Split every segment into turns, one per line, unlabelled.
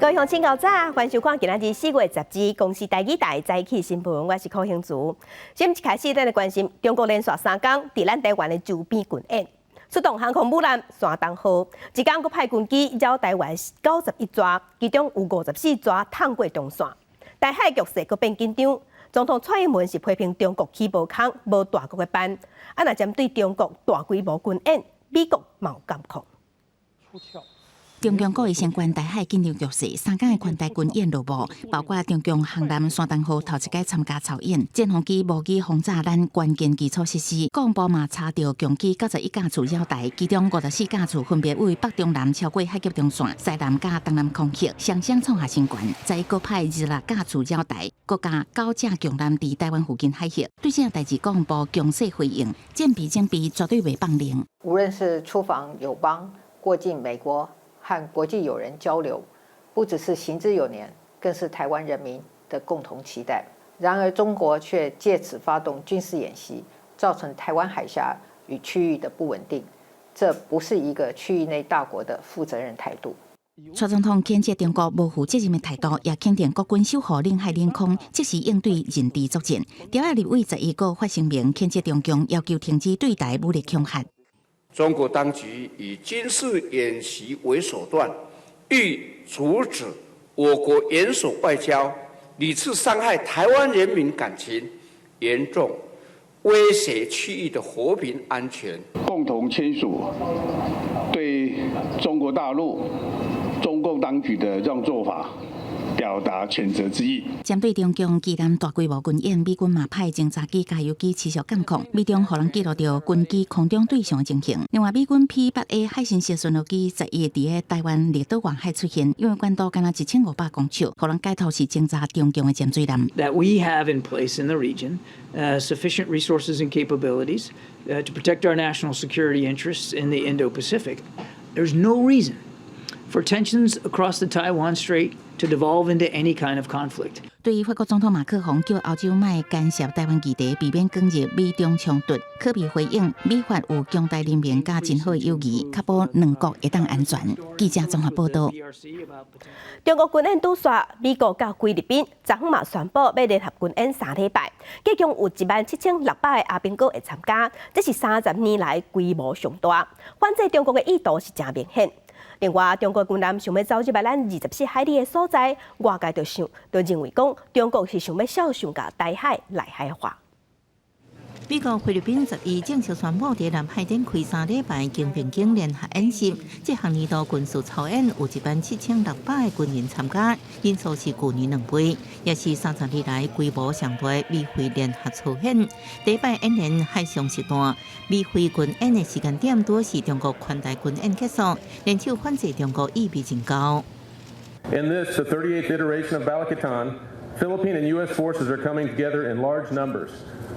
各位鄉親，𠢕早，歡迎收看今仔日4月12公視台語台早起新聞，我是柯興慈。先一開始，咱來關心中國連續三工佇咱台灣的周邊軍演，出動航空母艦山東號，一工閣派軍機繞台灣91逝，其中有54逝紕過中線。台海局勢閣變緊張，總統蔡英文是批評中國起無空無大國的範，啊，若針對中國大規模軍演，美國嘛有監控。
中共故意升懸台海緊張局勢，三工的環台軍演落幕，包括中共航艦山東號頭一擺參加操演，戰轟機模擬轟炸咱關鍵基礎設施，國防部嘛查著共機91架次繞台，其中54架次分別位北中南超過海峽中線、西南佮東南空域，雙雙創下新高。再閣派26架次繞台，閣加九架共艦佇台灣附近海域。對這項代誌，國防部強勢回應，戰備準備絕對袂放冷。
無論是出訪友邦、過境美國，和國際友人交流，不只是行之有年，更是台灣人民的共同期待。然而，中國卻借此發動軍事演習，造成台灣海峽與區域的不穩定，這不是一個區域內大國的負責任態度。
蔡總統譴責中國無負責任的態度，也肯定國軍守護領海領空，即時應對認知作戰。朝野立委11個發聲明譴責中共，要求停止對台武力恐嚇。
中國當局以軍事演習為手段，欲阻止我國元首外交，屢次傷害台灣人民感情，嚴重威脅區域的和平安全。
共同簽署對中國大陸中共當局的這種做法表達譴責之意。
針對中共機艦大規模軍演，美軍嘛派偵察機、加油機持續監控，美中予人記錄著軍機空中對上的情形。另外，美軍 P-8A 海神式巡邏機11佇咧台灣列島外海出現，因為高度敢若1500公尺，予人解讀是偵察中共的潛水艦。
That we have in place in the region sufficient resources and capabilities to protect our national security interests in the Indo-Pacific. There's no reason for tensions across the Taiwan Strait to devolve into any kind of conflict.
對於法國總統馬克宏叫歐洲莫干涉台灣議題，避免捲入美中衝突，柯比回應美法有強大聯盟佮真好的友誼，確保兩國會當安全。記者綜合報導。
中國軍演拄煞，美國佮菲律賓昨昏嘛宣布欲聯合軍演3禮拜，計共有17,600個阿兵哥會參加，這是30年來規模上大。反制中國的意圖是誠明顯。另外，中國軍艦想欲走入來咱24海里的所在，外界就想，就認為講中國是想欲肖想共台海內海化。
美國、菲律賓11正式宣布，佇南海展開3禮拜肩並肩聯合演習。這項年度軍事操演有17,600個軍人參加，人數是舊年兩倍，也是30年來規模上大美菲聯合操演。第一擺演練海上時段，美菲軍演的時間點拄是中國環台軍演結束，聯手反制中國意味真高。
In this, the 38th iteration of Balikatan, Philippine and U.S. forces are coming together in large numbers.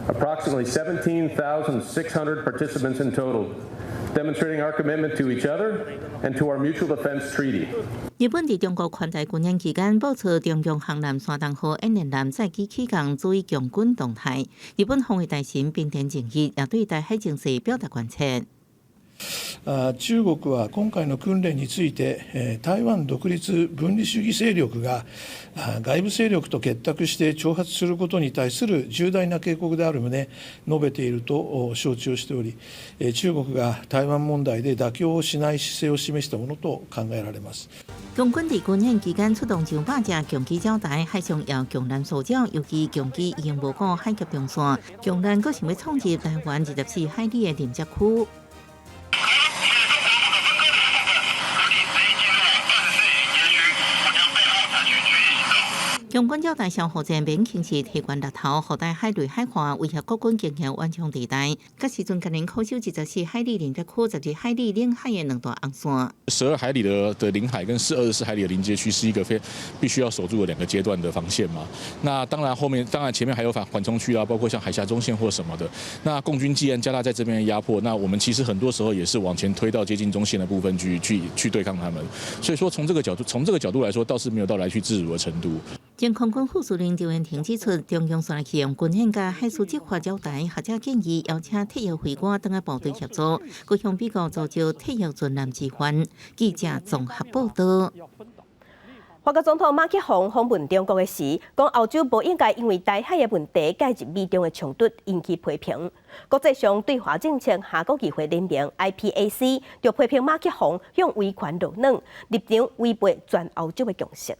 Approximately 17,600 participants in total, demonstrating our commitment to each other and to our mutual defense treaty.
日本佇中國環台軍演期間，爆出中共航艦山東號演練艦載機起降，注意共軍動態。日本防衛大臣濱田正一也對台海情勢表達關切。
中國は今回の訓練について、台灣獨立分離主義勢力が外部勢力と結託して挑発することに対する重大な警告である旨述べていると承知をしており、中國が台灣問題で妥協をしない姿勢を示したものと考えられます。
共軍佇軍演期間出動上百架共機繞台，海上也共艦騷擾，尤其共機已經無過海峽中線，共艦閣想欲闖入台灣24海里的臨界區。共軍繞台消防戰免輕視提懸獵頭，予台海內海化，威脅國軍經營緩衝地帶。這時陣，共人恪守24海里臨界區、12海里領海的兩大紅線。
12海里的領海跟24海里的臨界區是一個非必須要守住的兩個階段的防線嘛。那當然後面，當然前面還有緩衝區啊，包括像海峽中線或什麼的。那共軍既然加大在這邊的壓迫，那我們其實很多時候也是往前推到接近中線的部分去對抗他們。所以說從這個角度，從這個角度來說，倒是沒有到來去自如的程度。
前空軍副司令張延廷指出，中共煞來利用軍演佮海事執法繞台，學者建議邀請退役飛官轉來部隊協助，閣向美國組織退役軍人之範。記者綜合報道。
法國總統馬克宏訪問中國的時，講歐洲無應該因為台海的問題介入美中的衝突，引起批評。國際上對華政策跨國議會聯盟 IPAC 就批評馬克宏向威權落軟，立場違背全歐洲的共識。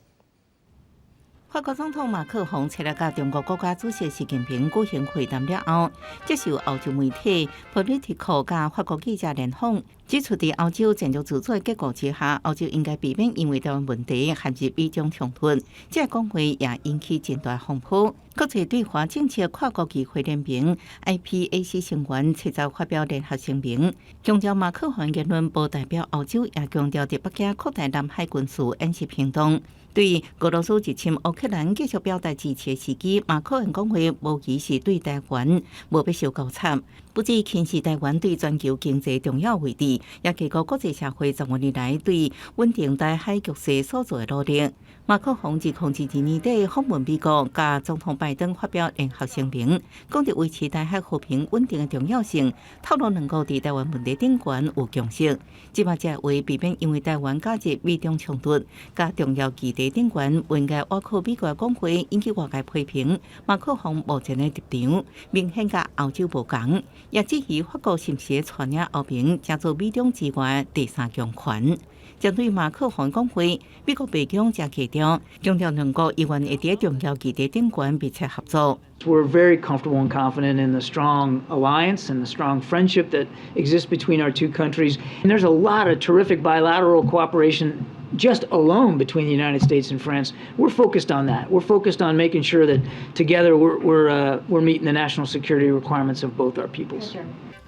法國總統馬克宏七日佮中國國家主席習近平舉行會談了後，接受歐洲媒體 Politico 佮法國記者聯訪，指出佇歐洲戰略自主的結構之下，歐洲應該避免因為台灣問題陷入美中衝突。這個講話也引起真大風波。國際對華政策跨國議會聯盟 IPAC 成員七十發表聯合聲明，強調馬克宏言論無代表歐洲，也強調佇北京擴大南海軍事演習行動。對俄羅斯入侵烏克蘭繼續表達支持的時機，馬克宏講話無疑是對台灣無欲相交插，不只輕視台灣對全球經濟重要位置，也低估國際社會10多年來對穩定台海局勢所做的努力。馬克宏2022年底訪問美國，佮總統拜登發表聯合聲明，講著維持台海和平穩定的重要性，透露兩國佇台灣問題頂懸有共識。這擺這話避免因為台灣加入美中衝突，佮重要議題頂懸，應該倚靠美國講話引起外界批評。馬克宏目前的立場明顯佮歐洲無仝，也質疑法國是毋是帶領歐盟成做美中之外第三強權。針對馬克宏講話，美國白宮誠低調，強調兩國依然會佇重要議題頂懸密切合作。
We're very comfortable and confident in the strong alliance and the strong friendship that exists between our two countries. And there's a lot of terrific bilateral cooperation just alone between the United States and France. We're focused on that. We're focused on making sure that together we're meeting the national security requirements of both our peoples.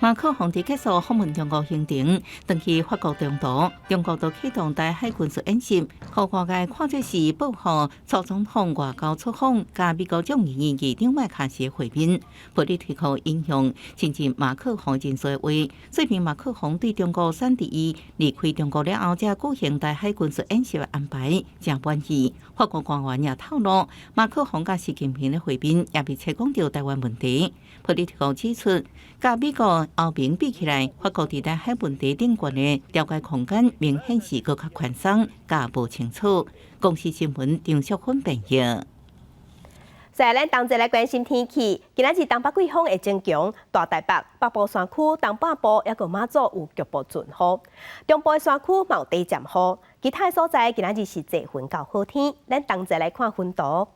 馬克宏佇結束訪問中國行程，轉去法國中途，中國就啟動台海軍事演習，予外界看做是報復蔡總統外交出訪，佮美國眾議院議長麥卡錫會面。波利提克引用親近馬克宏人士的話，說明馬克宏對中國選佇伊離開中國了後，才舉行台海軍事演習的安排誠滿意。法國官員也透露，馬克宏佮習近平的會面也密切講著台灣問題。波利提克指出，佮美國歐盟比起來，法國佇台海問題頂懸的調解空間明顯是閣較寬鬆、較無清楚。公視新聞張淑芬編譯。
再來，咱同齊來關心天氣。今仔日東北季風會增強，大台北、北部山區、東半部抑閣馬祖有局部陣雨，中部的山區嘛有短暫雨。其他的所在今仔日是濟雲到好天。咱同齊來看雲圖。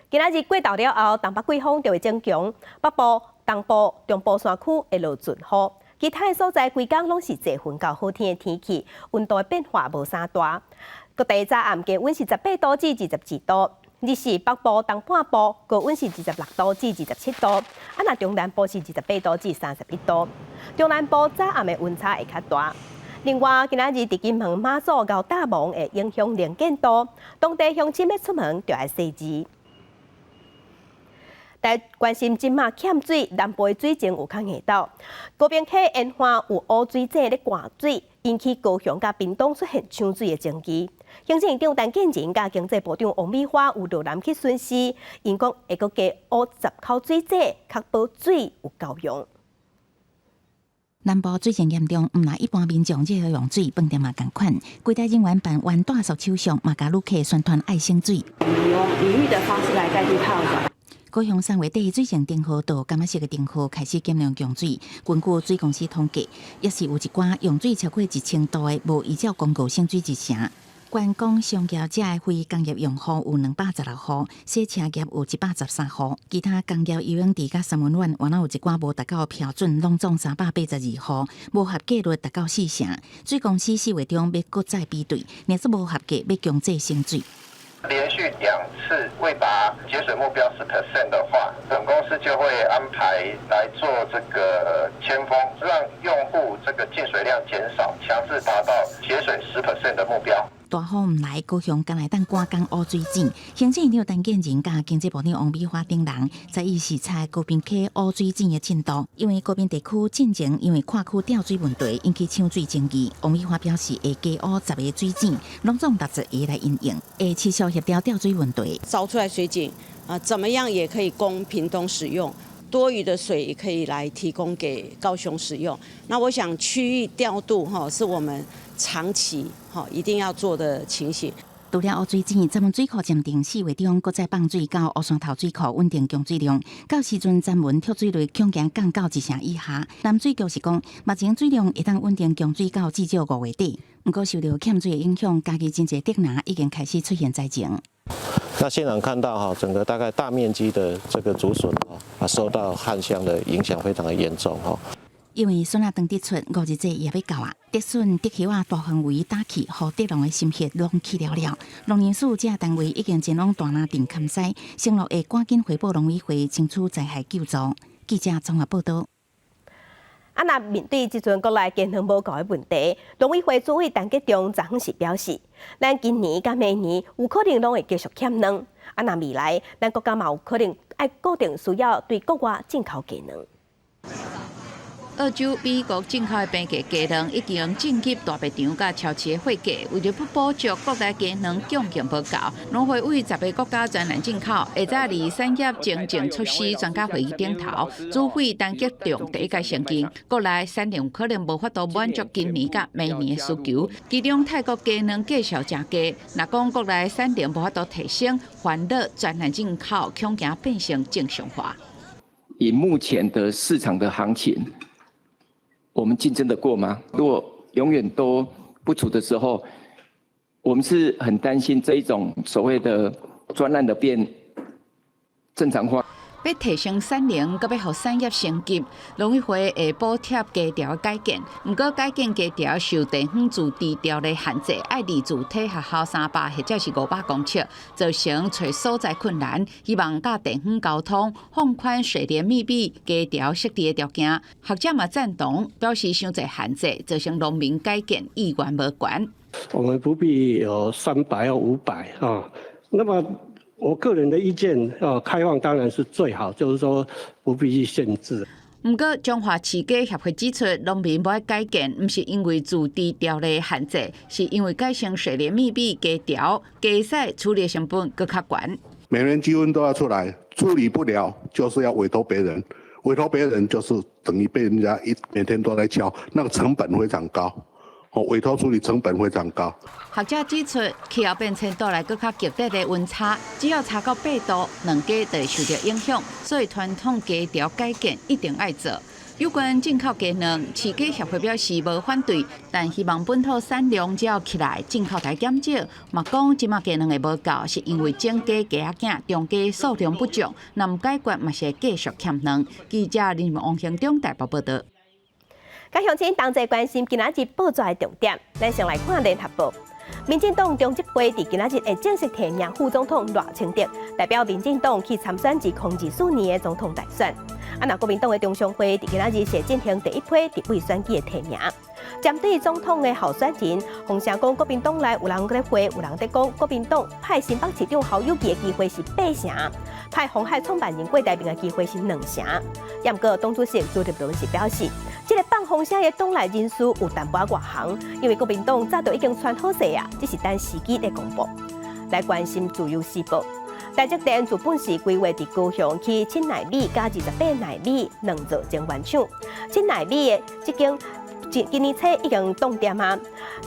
今仔日過晝了後，東北季風就會增強，北部、東部、中部山區會落陣雨，其他的所在規工攏是濟雲到好天的天氣，溫度的變化無啥大。各地早暗低溫是18度至22度，日時北部、東半部高溫是26度至27度，啊若中南部是28度至31度，中南部早暗的溫差會較大。另外，今仔日佇金門馬祖𠢕打霧會影響能見度，當地鄉親欲出門就愛細緻。來關心這馬欠水，南部的水情有較硬鬥。高屏溪沿岸有污水井咧灌水，引起高雄佮屏東出現搶水的爭議。行政院長陳建仁佮經濟部長王美花有落南去巡視，𪜶講會閣加挖10口水井，確保水有夠用。
南部水情嚴重，毋但一般民眾日常用水飯店嘛仝款，櫃台人員辦完帶速手續，嘛共旅客宣傳愛省水。
我們用淋浴的方式來代替泡澡。
高雄三月底水情燈號到柑仔色的燈號開始減量供水。根據水公司統計，抑是有一寡用水超過1000度的無依照公告省水一成。觀光商業者的非工業用戶有216戶，洗車業有113戶，其他工業游泳池佮三溫暖，原來有一寡無達到標準，攏總382戶，無合格率達到四成。水公司4月中欲閣再比對，若是無合格，欲強制省水。
連續兩次未達節水目標10% 的話，本公司就會安排來做這個鉛封，讓用戶這個進水量減少，強制達到節水10% 的目標。
大雨毋來，高雄敢會當趕工挖水井。行政院長陳建仁佮經濟部長王美花等人在意視察高屏溪挖水井的進度，因為高屏地區進前因為跨區調水問題引起搶水爭議。王美花表示會加挖10個水井，攏總60個來應用，會持續協調調水問題。
鑿出來水井啊，怎麼樣也可以供屏東使用，多餘的水也可以來提供給高雄使用。那我想區域調度哈，是我們長期哈一定要做的情形。
除了挖水井，曾文水庫暫定4月中閣再放水到烏山頭水庫穩定供水量。到時陣曾文蓄水率恐驚降到一成以下。南水局是講，目前水量會當穩定供水到至少5月底。毋過受著欠水的影響，嘉義真濟竹林已經開始出現災情。
那現場看到哈，整個大概大面積的這個竹筍啊，受到旱象的影響非常的嚴重哈。
因為筍仔當得出，五日節也欲到啊！竹筍、竹葉仔大範圍打去，予竹農的心血攏去了了。農林署這單位已經前往大林鎮勘災，承諾會趕緊回報農委會爭取災害救助。記者綜合報導。
啊，若面對這陣國內雞卵無夠的問題，農委會主委陳吉仲昨昏是表示，咱今年佮明年有可能攏會繼續欠卵。啊，若未來咱國家嘛有可能愛固定需要對國外進口雞卵。
澳洲、美國進口的平價雞卵已經進入大賣場佮超市的貨架，為著欲補足國內雞卵供應無夠，農會對10个國家專案進口，會在佇產業精進措施專家會議頂頭，主委陳吉仲第一擺承認，國內產量可能無法度滿足今年佮明年的需求。其中泰國雞卵價數誠低，若講國內產量無法度提升，煩惱專案進口恐驚變成正常化。
以目前的市場的行情，我們競爭得過嗎？如果永遠都不足的時候，我們是很擔心這一種所謂的專案的變正常化。
欲提升產能，閣欲予產業升級，農委會會補貼雞巢改建。毋過改建雞巢受地方自治條例限制，愛離自體學校300或者是500公尺，造成揣所在困難。希望佮地方溝通，放寬水連密閉雞巢設置的條件。學者嘛贊同，表示傷濟限制，造成農民改建意願無懸。
我們不必有300或500啊，那麼。我個人的意見，哦，開放當然是最好，就是說不必去限制。
毋過，彰化飼雞協會指出，農民無愛改建，毋是因為自治條例限制，是因為改成水簾密閉雞巢，雞屎處理成本閣較懸。
每年積分都要出來，處理不了，就是要委託別人，委託別人就是等於被人家一每天都在敲，那個成本非常高。委託處理成本非常高。
學者指出，氣候變遷帶來閣較激烈的溫差，只要差到8度，卵雞就會受著影響，所以傳統雞巢改建一定愛做。有關進口雞卵，飼雞協會表示無反對，但希望本土產量只要起來，進口會減少。嘛講這馬雞卵的無夠，是因為種雞雞仔囝中雞數量不足，若毋解決嘛是會繼續欠卵。記者林王興中台北報導。
佮鄉親同齊關心今仔日報紙的重點，咱先來看聯合報。民進黨中執會佇今仔日會正式提名副總統賴清德，代表民進黨去參選2024年的總統大選。啊，若國民黨的中常會佇今仔日是進行第一批立委選舉的提名。針對總統的候選人，風聲講國民黨內有人咧話，有人佇講國民黨派新北市長侯友宜的機會是八成，派鴻海創辦人郭台銘的機會是兩成。毋過黨主席朱立倫是表示，這個放風聲的黨內人士有淡薄仔外行，因為國民黨早就已經傳好勢啊，只是等時機來公布。來關心自由時報，台積電自本市規劃佇高雄起7納米佮28納米兩座晶圓廠，七納米的這間今年初已經動電啊，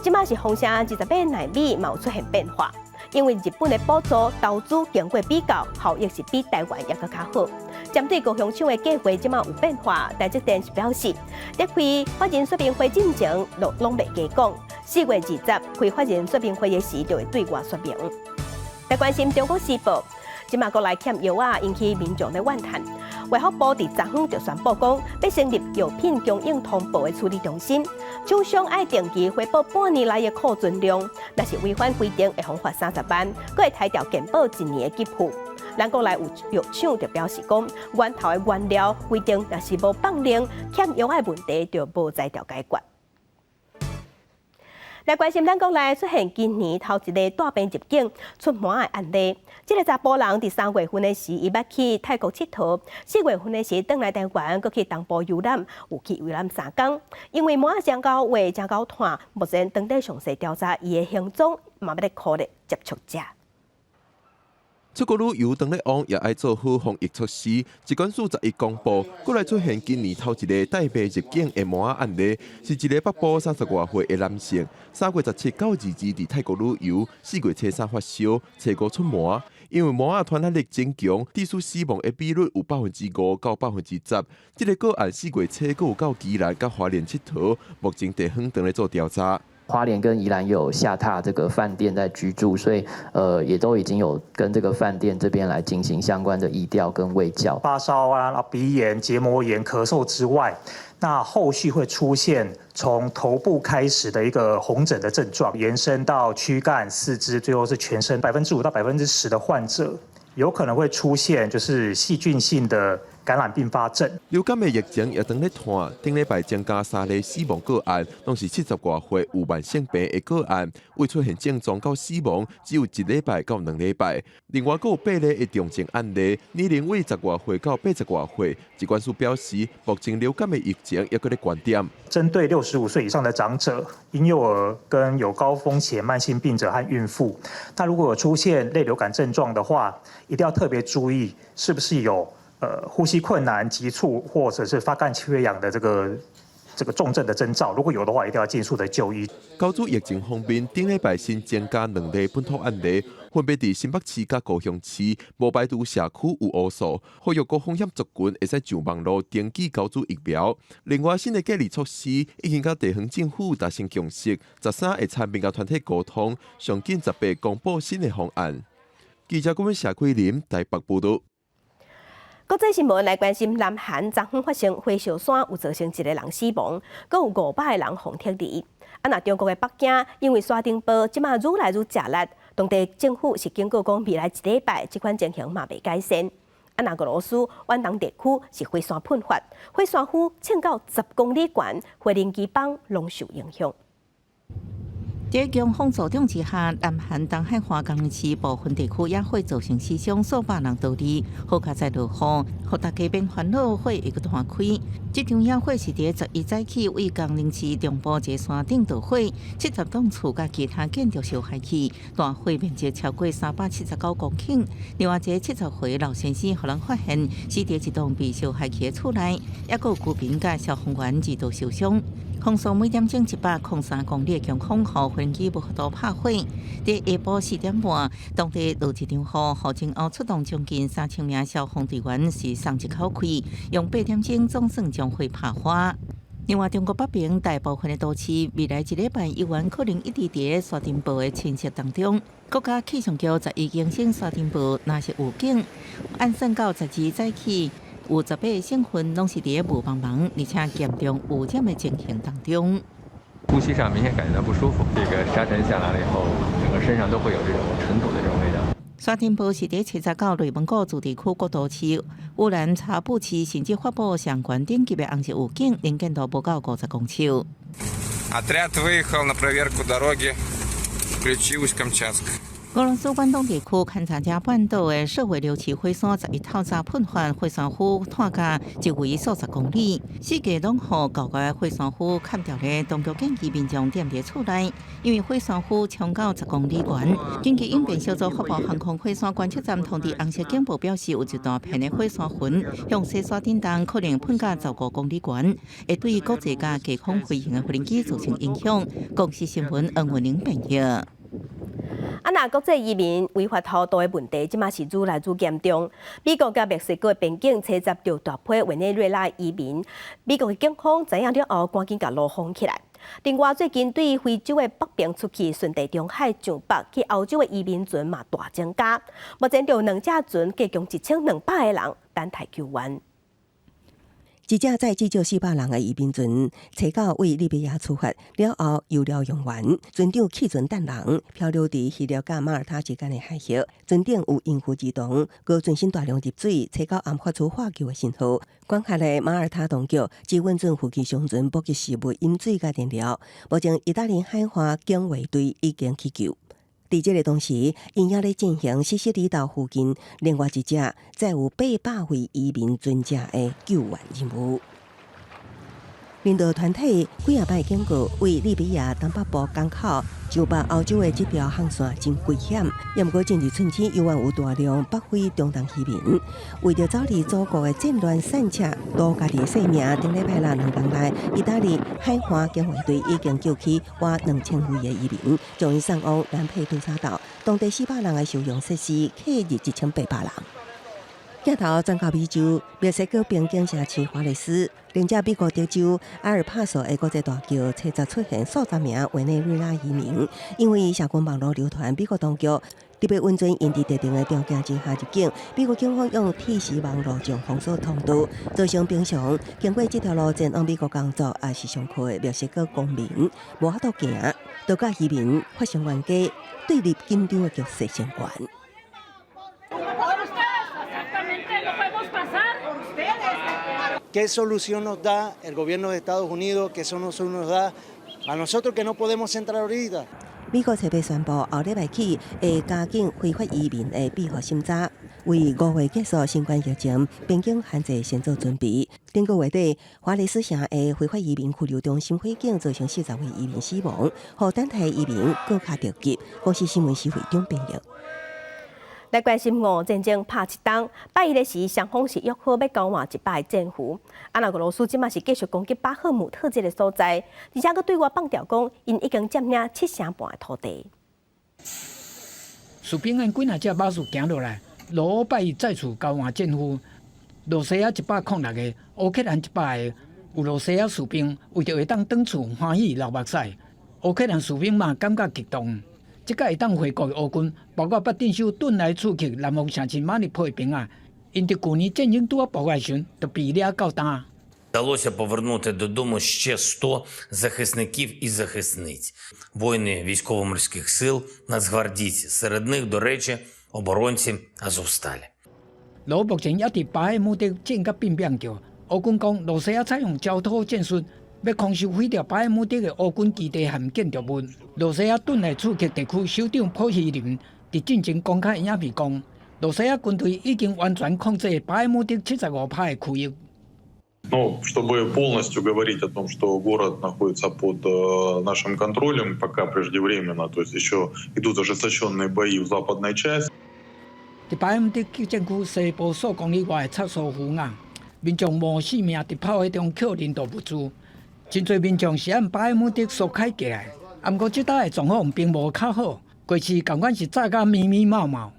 這馬是風聲28納米嘛有出現變化，因為日本的補助投資經過比較，效益是比台灣猶閣較好。針對高雄廠的計劃，這馬有變化，台積電是表示，佇開法人說明會進前，攏袂加講。4月20開法人說明會的時，就會對外說明。來關心中國時報，這馬國內欠藥仔，引起民眾的怨嘆。衛福部佇昨昏就宣布講，欲成立藥品供應通報的處理中心，廠商愛定期回報半年內的庫存量，若是違反規定，會予罰30萬，閣會裁掉健保一年的給付。咱國內有藥廠就表示講，源頭的原料規定若是無放量，欠藥的問題就無才調解決。來關心咱國內出現今年頭一个帶病入境出麻的案例。這个查埔人佇3月份的時，伊捌去泰國𨑨迌；4月份的時，轉來台灣，閣去東部遊覽，有去遊覽3工。因為麻誠𠢕話，誠𠢕痛，目前當地詳細調查伊的行蹤，嘛欲咧箍咧接觸者。
出國旅遊當咧旺，也愛做好防疫措施。疾管署十一公布，閣來出現今年頭一个帶病入境的麻仔案例，是一个北部三十外歲的男性，3月17到22佇泰國旅遊，4月初三發燒，初五出麻。因為麻仔傳染力真強，致使死亡的比率有5%到10%。這个個案四月初閣有到宜蘭佮花蓮𨑨迌，目前地方正咧做調查。
花蓮跟宜蘭有下榻這個飯店在居住，所以也都已經有跟這個飯店這邊來進行相關的疫調跟衛教。
發燒啊、鼻炎、結膜炎、咳嗽之外，那後續會出現從頭部開始的一個紅疹的症狀，延伸到軀幹、四肢，最後是全身。5%到10%的患者有可能會出現就是細菌性的感染併發症。
流感的疫情也當咧湠，頂禮拜增加三例死亡個案，攏是70外歲有慢性病的個案，未出現症狀到死亡只有1禮拜到2禮拜。另外，閣有八例的重症案例，年齡為10外歲到80外歲。疾管署表示，目前流感的疫情猶閣咧懸點。
針對65歲以上的長者、嬰幼兒跟有高風險慢性病者和孕婦，那如果有出現類流感症狀的話，一定要特別注意是不是有呼吸困難、急促或者是發乾缺氧的這個重症的徵兆，如果有的話，一定要盡速的就醫。
猴子疫情方面，頂禮拜新增加兩例本土案例，分別佇新北市佮高雄市，無排除社區有烏數，呼籲高風險族群會使上網路登記猴子疫苗。另外，新的隔離措施已經佮地方政府達成共識，13會參民間團體溝通，上緊18公布新的方案。記者郭文謝桂林台北報導。
國際新聞來關心，南韓昨昏發生火燒山，有造成一個人死亡，閣有500個人予撤離。啊，若中國的北京因為沙塵暴，這馬愈來愈食力，當地政府是警告講，未來一禮拜這款情形嘛袂改善。啊，若俄羅斯遠東地區是火山噴發，火山灰衝到10公里懸，飛行機枋攏受影響。
佇強風助長之下，南韓東海岸江陵市部分地區野火造成死傷數百人逃離，好佳哉落雨，予大家免煩惱，火會閣湠開。這場野火是佇11早起位江陵市中部一个山頂導火，70棟厝佮其他建築燒害去，大火面積超過379公頃。另外一个70歲老先生予人發現死佇一棟被燒害去的厝內，抑閣有居民佮消防員二度受傷。風速每點鐘103公里的強風，予飛機無法度拍火。佇下晡4點半，當地落一場雨，雨前後出動將近3000名消防隊員，是鬆一口氣，用8點鐘總算將火拍花。另外，中國北邊大部分的都市未來一禮拜猶原可能一直佇沙塵暴的侵襲當中。國家氣象局十一更新沙塵暴，若是預警，按算到12早起，有18個省份攏是佇霧茫茫，而且嚴重污染的情形當中。
呼吸上明顯感覺到不舒服，這個沙塵下來了以後，整個身上都會有這種塵土的這種味道。
沙塵暴是佇七十到內蒙古自治區各都市、烏蘭察布市，甚至發布相關等級的紅色預警，能見度無夠50公尺。
Отряд выехал на проверку дороги Ключи Усть-Камчатск。
俄羅斯遠東地區堪察加半島的舍維列奇火山十一透早噴發，火山灰湠甲周圍數十公里，四界攏予厚的火山灰崁著咧。當局建議民眾踮佇厝內，因為火山灰衝到10公里懸。緊急應變小組發布航空火山觀測站通知紅色警報，表示有一大片的火山雲向西山頂東，可能噴甲15公里懸，會對國際佮低空飛行的飛行機造成影響。公視新聞黃文玲編譯。
啊，若國際移民違法偷渡的問題，這馬是愈來愈嚴重。美國佮墨西哥邊境採集著大批委內瑞拉移民，美國的警方知影了後，趕緊共路封起來。另外，最近對非洲的北邊出去，順地中海上北去歐洲的移民船嘛大增加。目前著兩隻船，共計1200個人等待救援。
一隻載至少400人的移民船，初九對利比亞出發了後，油料用完，船長棄船等人，漂流佇希臘佮馬耳他之間的海域。船頂有孕婦兒童，閣船身大量入水，初九暗發出獲救的信號。管轄的馬耳他當局只允准附近商船補給食物、飲水佮燃料。目前，意大利海岸警衛隊已經去救。佇這个同時，𪜶也咧進行西西里島附近另外一隻載有800位移民船隻的救援任務。人道團體幾仔擺警告，對利比亞東北部港口就受北歐洲的這條航線真危險，也毋過政治春天猶原有大量北非、中東移民，為著走離祖國的戰亂散赤，奪家己的性命。頂禮拜六2工內，意大利海岸警衛隊已經救起倚2000位的移民，將𪜶送往蘭佩杜沙島，當地400人的收容設施，客入1800人。鏡頭轉到美洲，墨西哥邊境城市華雷斯，連接美國德州埃爾帕索的國際大橋，初十出現數十名委內瑞拉移民，因為社群網路流傳美國當局特別允准𪜶佇特定的條件之下入境。美國警方用鐵絲網路障封鎖通道，造成平常經過這條路前往美國工作抑是上課的墨西哥公民無法度行，都佮移民發生冤家，對立緊張的局勢升懸。
¿Qué solución nos da el gobierno de Estados Unidos? ¿Qué solución nos da a nosotros que no podemos entrar ahorita?
美國特別宣布，後禮拜起會加緊非法移民的庇護審查，為5月結束新冠疫情邊境限制先做準備。頂個月底，華雷斯城的非法移民拘留中心火警造成40位移民死亡，予等待移民閣較著急。公視新聞施會長編譯。
來關心俄戰爭拍一冬，拜一的時，雙方是約好欲交換100個戰俘。啊，若俄羅斯這馬是繼續攻擊巴赫姆特這个所在，而且閣對外放調講，𪜶已經佔領七成半的土地。
士兵按幾若隻馬術行落來，羅拜一再次交換戰俘，羅西亞106個，烏克蘭100個。有羅西亞士兵為著會當轉厝歡喜流目屎，烏克蘭士兵嘛感覺激動。這擺會當回國的烏軍，包括捌鎮守頓內茨克南方城市馬里波的兵仔，𪜶佇舊年戰爭拄仔爆發時，就被掠到今。
Вдалося повернути додому ще 100 захисників і захисниць, воїни військово-морських сил, нацгвардійці. Серед них, до речі, оборонці Азовсталі.
羅目前猶佇巴赫姆特戰甲變變叫，烏軍講羅西亞採用焦土戰術，欲空襲毀掉巴赫姆特的烏軍基地和建築物。羅西亞頓內茨克地區首長普希林佇進前公開影片講，羅西亞軍隊已經完全控制巴赫姆特75%的區域。
Но чтобы полностью говорить о том, что город находится под нашим контролем, пока преждевременно, то есть еще идут ожесточенные бои в западной части.
佇巴赫姆特激戰區西部數公里外的察索夫亞，民眾冒性命佇炮火中抾人道物資，真濟民眾是按巴赫姆特疏開過來，啊，毋過這搭的狀況並無較好，過去仝款是炸甲密密麻麻。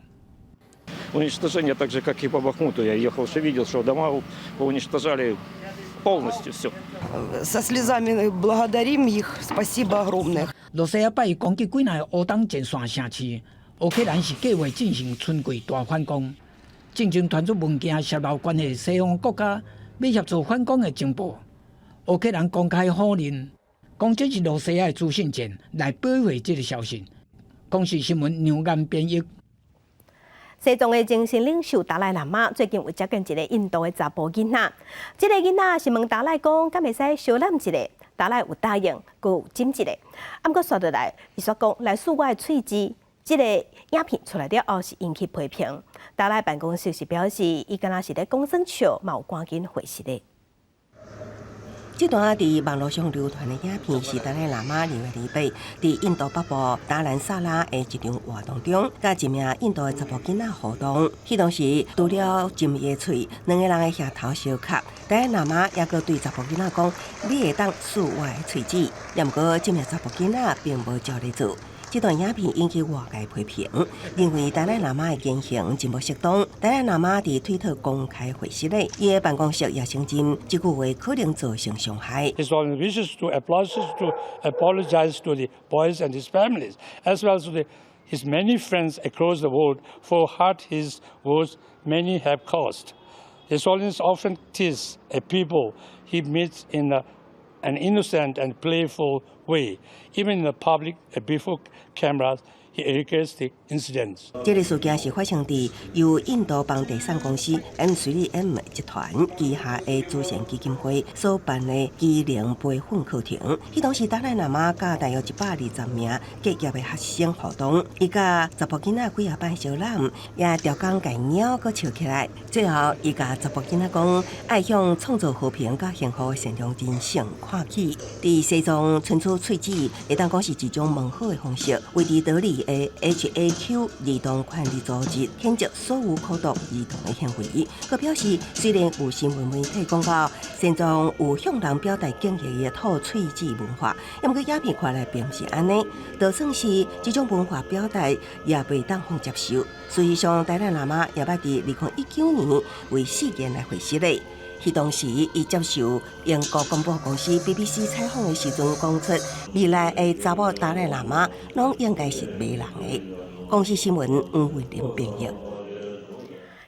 Уничтожение так же, как и по Бахмуту. Я ехал, что видел, что дома уничтожали полностью все.
Со слезами благодарим их, спасибо огромное.
羅西亞拜一攻擊幾若個烏東前線城市，烏克蘭是計劃進行春季大反攻。進前傳出文件洩露關係西方國家欲協助反攻的情報，烏克蘭公開否認，講這是羅西亞的資訊戰來保護這个消息。公視新聞梁岩編譯。
西藏的精神領袖達賴喇嘛最近有接見一个印度的查埔囡仔，這个囡仔是問達賴講，敢會使相攬一下？達賴有答應，閣有親一下。啊，毋過煞落來，伊煞講來欶我的喙舌。這个影片出來了後是引起批評。達賴辦公室是表示，伊敢若是咧講耍笑，嘛有趕緊回實的。
這段佇網路上流傳的影片是達賴喇嘛2月28佇印度北部達蘭薩拉的一場活動中，佮一名印度的查埔囡仔互動。彼當時除了親伊的喙，兩个人的額頭相磕。達賴喇嘛猶閣對查埔囡仔講：你會當欶我的喙舌。也毋過，這名查埔囡仔並無照咧做。這段影片引起外界批評，認為達賴喇嘛的言行真無適當。達賴喇嘛佇推特公開回實咧，伊的辦公室也承認這句話可能造成傷害。
His Holiness wishes to apologize to the boys and his families, as well as to his many friends across the world for hurt his words may have caused. His Holiness often teases a people he meets in an innocent and playful way. Even in the public before cameras, He regrets the incidents.
這个事件是發生佇由印度房地產公司 M3M 集團旗下的慈善基金會所辦的機能培訓課程。彼當時達賴喇嘛佮大約120名結業的學生互動，伊佮查埔囡仔幾仔擺相攬，也調工共貓閣笑起來。最後，伊共查埔囡仔講，愛向創造和平佮幸福的善良人生看齊。佇西藏伸出喙齒，會當講是一種問好的方式。位佇德里的 HAQ 兒童權利組織譴責所有苦毒兒童的行為，閣表示雖然有新聞媒體講到西藏有向人表達敬意的吐喙齒文化，毋過影片看來並毋是按呢，就算是這種文化表達也袂當予接受。事實上，達賴喇嘛也捌佇2019年為事件來回釋咧。彼當時，伊接受英國廣播公司 BBC 採訪的時陣，講出未來的查某達賴喇嘛攏應該是白人的。公視新聞黃慧玲編譯。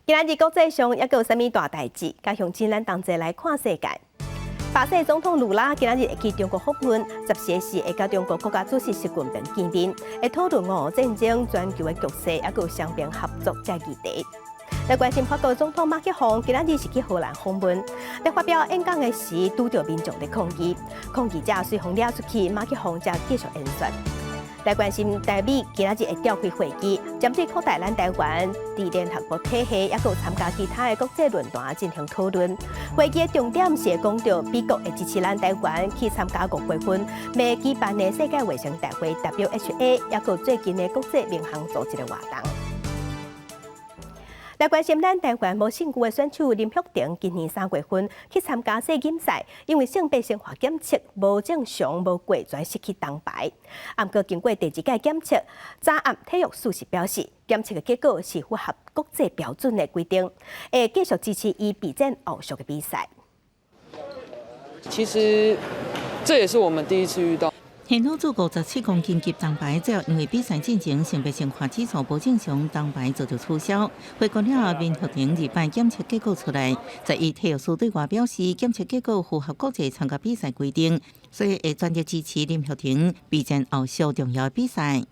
今仔日國際上猶閣有啥物大代誌？共鄉親咱同齊來看世界。巴西總統盧拉今仔日會去中國訪問，14時會佮中國國家主席習近平見面，會討論俄烏戰爭、全球的局勢，猶閣有雙邊合作這議題。來關心法國總統馬克宏今仔日是去荷蘭訪問，佇發表演講的時，拄著民眾的抗議，抗議者隨予掠出去，馬克宏才繼續演說。來關心台美今仔日會召開會議，針對擴大咱台灣佇聯合國體系，猶閣有參加其他的國際論壇進行討論。會議的重點是講著美國會支持咱台灣去參加5月份欲舉辦的世界衛生大會 WHA，猶閣有最近的國際民航組織的活動。來關心咱台灣無身軀的選手林玉婷，今年3月份去參加世錦賽，因為性別生化檢測無正常，無過，轉失去銅牌。毋過經過第二屆檢測，早暗體育署是表示，檢測的結果是符合國際標準的規定，會繼續支持伊備戰後續的比賽。
其實這也是我們第一次遇到。
現女子57公斤級銅牌，最後因為比賽進前性別生化指數無正常，銅牌遭到取消。回國了後，林玉婷二擺檢測結果出來，11體育署對外表示，檢測結果符合國際參加比賽規定，所以會全力支持林玉婷備戰後續重要比賽。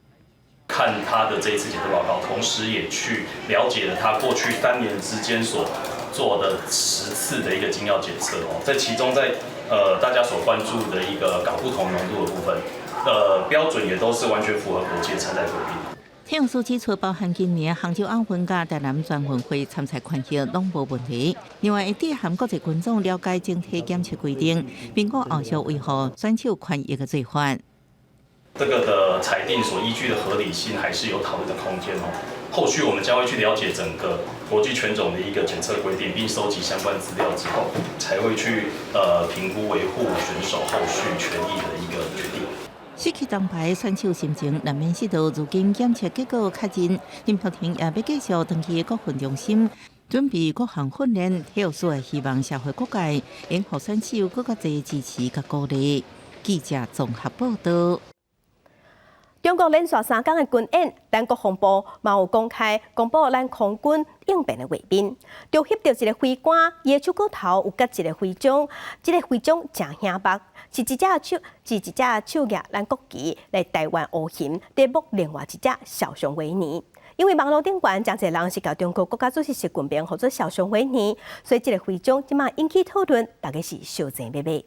看他的這一次檢測報告，同時也去了解了他過去3年之間所做的10次的一個禁藥檢測哦，在其中在大家所關注的一個睾固酮濃度的部分，標準也都是完全符合國際參賽規定。
體育署指出，包含今年杭州亞運佮台南全運會參賽權益攏無問題。另外，會致函國際群眾了解整體檢測規定，評估後續維護選手權益的做法。
這個的裁定所依據的合理性還是有討論的空間哦。後續我們將會去了解整個國際拳種的一個檢測規定，並收集相關資料之後，才會去評估維護選手後續權益的一個決定。
失去銅牌選手心情難免失落，如今檢測結果確認，林玉婷也欲繼續轉去國訓中心，準備各項訓練。體育署也希望社會各界應予選手閣較濟支持佮鼓勵。記者綜合報道。
中國連續三工的軍演，咱國防部嘛有公開公布咱空軍應變的畫面，就翕著一个飛官，伊的手銬頭有蓋一个徽章，這个徽章誠顯目，是一隻手舉咱國旗來台灣烏熊，佇摸另外一隻小熊維尼。因為網路頂懸誠濟人是共中國國家主席習近平號做小熊維尼，所以這个徽章這馬引起討論，大家是相爭欲買。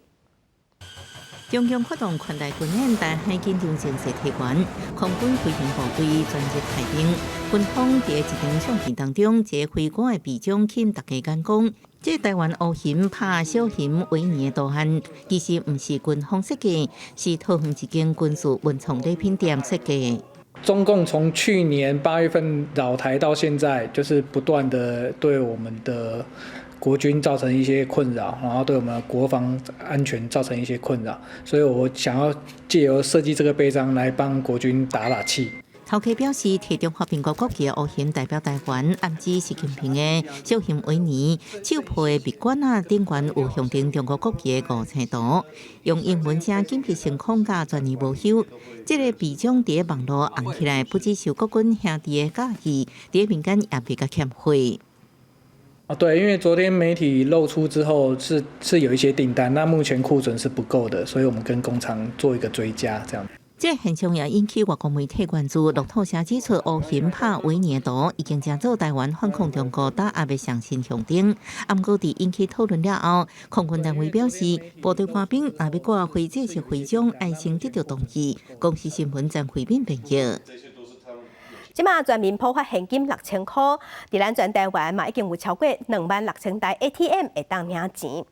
中共發動寬大軍演，台海緊張情勢提懸，空軍飛行部隊全日排兵。軍方佇一張相片當中，一个飛官的臂章吸引大家眼光。這台灣烏熊拍小熊維尼的圖案，其實毋是軍方設計，是桃園一間軍事文創禮品店設計。
中共從去年8月份擾台到現在，就是不斷的對我們的國軍造成一些困擾，然後對我們的國防安全造成一些困擾，所以我想要借由設計這個臂章來幫國軍打打氣。
頭家表示，提中華民國國旗的烏熊代表台灣，暗指習近平的小熊維尼手抱的蜜罐仔頂懸有象徵中國國旗的五星圖，用英文寫緊急升空佮全年無休。這个臂章佇網路紅起來，不只受國軍兄弟的佮意，佇民間也比較欠惠。
哦，對，因為昨天媒體露出之後是有一些訂單，那目前庫存是不夠的，所以我們跟工廠做一個追加，這樣。
這現象也引起外國媒體關注。路透社指出，烏熊拍維尼的圖已經成做台灣反抗中國打壓的上新象徵。毋過佇引起討論了後，空軍單位表示，部隊官兵若欲掛非正式徽章，愛先得著同意。公視新聞曾慧敏編譯。
這馬全民普發現金6000箍，佇咱全台灣嘛已經有超過26,000台 ATM 會當領錢。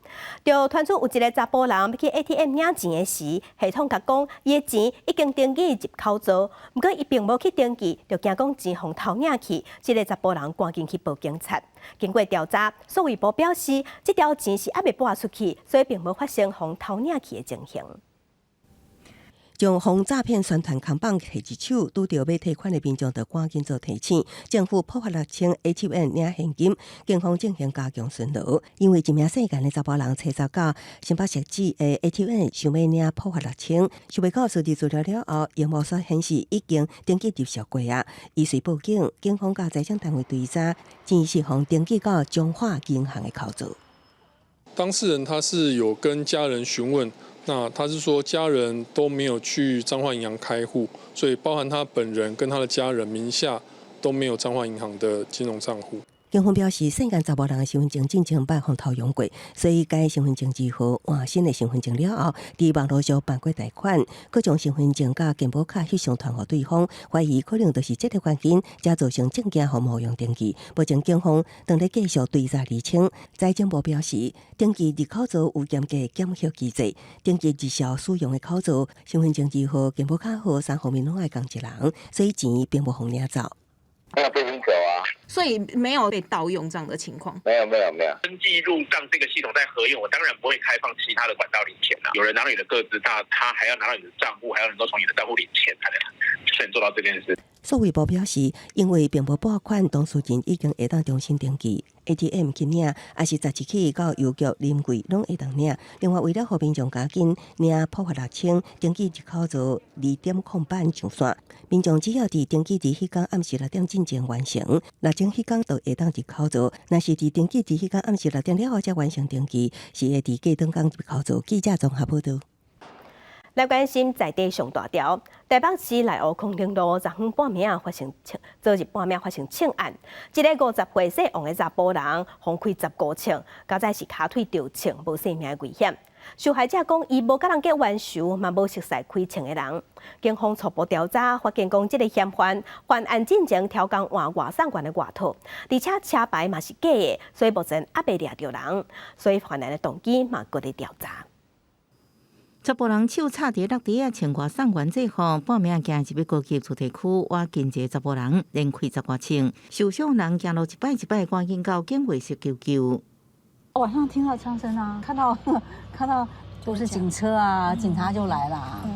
就傳出有一个查埔人欲去 ATM 領錢的時，系統共講伊的錢已經登記入口座，毋過伊並無去登記，就驚講錢予偷領去。這个查埔人趕緊去報警察。經過調查，數位部表示，這條錢是猶未撥出去，所以並無發生予偷領去的情形。
將防詐騙宣傳扛棒提佇手，拄著欲提款的民眾就趕緊做提醒。政府普發6000 ATM 領現金，警方進行加強巡邏。因為一名姓顏的查埔人揣十到新北市的 ATM 想欲領普發六千，想袂到輸入資料了後，螢幕所顯示已經登記入數過啊！伊隨報警，警方佮財政單位追查，錢是予登記到彰化銀行的口座。
當事人他是有跟家人詢問。那他是說家人都沒有去彰化銀行開戶，所以包含他本人跟他的家人名下都沒有彰化銀行的金融賬戶。
警方表示，姓顏查埔人的身份證進前捌予偷用過，所以改身份證字號換新的身份證了後，佇網路上辦過貸款，閣將身份證佮健保卡翕相傳予對方，懷疑可能就是這个原因，才造成證件予冒用登記。目前警方正咧繼續追查釐清。財政部表示，登記入口座有嚴格檢核機制，登記日常使用的口座，身份證字號、健保卡號三方面攏愛仝一人，所以錢並無予領走。
沒有被領走啊，
所以沒有被盜用這樣的情況。
沒有沒有沒有，登記入賬這個系統在核驗，我當然不會開放其他的管道領錢啦。有人拿到你的個資，他還要拿到你的賬戶，還要能夠從你的賬戶領錢，才能做到這件事。
數位部表示，因為並無撥款，當事人已經會當重新登記 ATM 去領，抑是十一起到郵局臨櫃攏會當領。另外，為了予民眾加緊領普發六千，登記入口座2.08上線，民眾只要佇登記佇彼工暗時6點進前完成，六千彼工就會當入口座。若是佇登記佇彼工暗時6點了後才完成登記，是會佇隔當工入口座。記者綜合報導。
來關心在地上大條，台北市內湖康寧路昨昏半暝仔發生，昨日半暝發生槍案，一个50歲姓王的查埔人，予開15槍，佳哉是跤腿著槍，無性命危險。受害者講，伊無佮人結冤仇，嘛無熟似開槍的人。警方初步調查發現，講這个嫌犯犯案進前刁工換外送員的外套，而且車牌嘛是假的，所以目前猶未掠著人，所以犯案的動機嘛閣咧調查。
查埔人手插佇落地仔，穿外送員制服，半暝仔行入去高級住宅區，倚近一个查埔人，連開十外槍，受傷人行路一擺一擺，趕緊到警衛室求救。
晚上聽到槍聲啊，看到就是警車啊，警察就來了。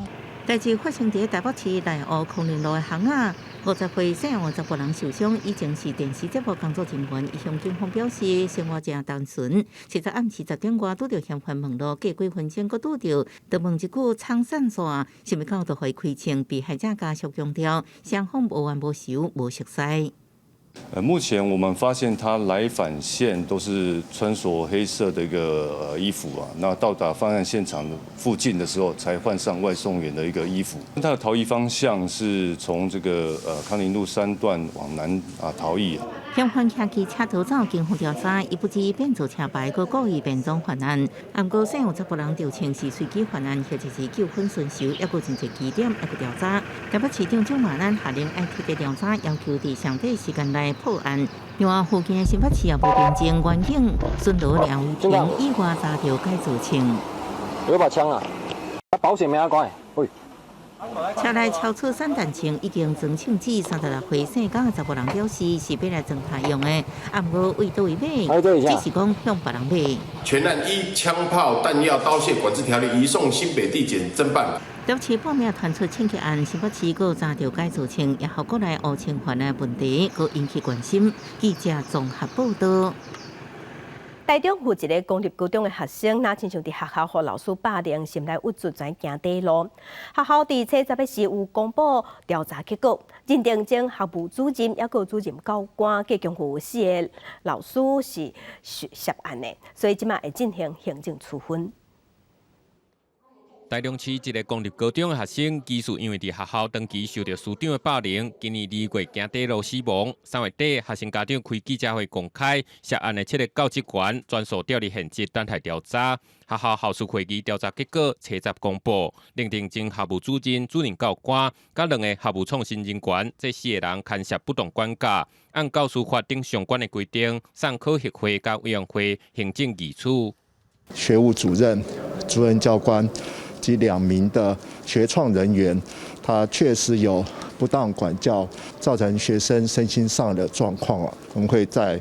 代誌發生佇台北市內湖康寧路的巷仔，50歲姓王查埔人受傷，以前是電視節目工作人員。伊向警方表示，生活誠單純，實在暗時10點外拄著嫌犯問路，過幾分鐘閣拄著，就問一句槍散線，想欲到就予伊開槍。被害者家屬強調，雙方無冤無仇，無熟似。
目前我們發現他來返線都是穿着黑色的一個衣服啊，那到達犯案現場附近的時候，才換上外送員的一個衣服。他的逃逸方向是從這個康寧路三段往南啊逃逸。
嫌犯騎機車逃走，警方調查，伊不止變造車牌，閣故意變裝犯案。毋過，姓王查埔人著槍是隨機犯案，或者是糾紛尋仇，猶閣真濟疑點，猶閣調查。台北市長蔣萬安下令愛徹底調查，要求佇上短時間內破案。另外，附近的新北市也無平靜，員警巡邏廖維婷意外查著改造槍。
有把槍啊！保險沒阿關，喂。
車內超出散彈槍，已經裝槍子。36歲姓江的查埔人表示，是欲來裝他用的，毋過為佗位買，只是講向別人買。
全案依槍炮彈藥刀械管制條例移送新北地檢偵辦。
台北市半暝傳出槍擊案，新北市閣查著改造槍，也予國內烏槍犯案問題，閣引起關心。記者綜合報導。
台中有一个公立高中的學生，若親像佇學校予老師霸凌，心內鬱卒，轉行短路。學校佇初十時有公布調查結果，認定前學務主任抑閣主任教官，計共有四个老師是涉案的，所以這馬會進行行政處分。
台中市一个公立高中的學生，疑似因為佇學校長期受著師長的霸凌，今年2月行短路死亡。3月底，學生家長開記者會公開涉案的七个教職員全數調離現職，等待調查。學校校事會議調查結果，初十公布，認定前校務主任、主任教官，佮兩個校務創新人員，這四个人牽涉不當管教，按教師法等相關的規定，送考核會佮委員會行政議處。
學務主任、主任教官及兩名的學創人員，他確實有不當管教，造成學生身心上的狀況啊。我們會再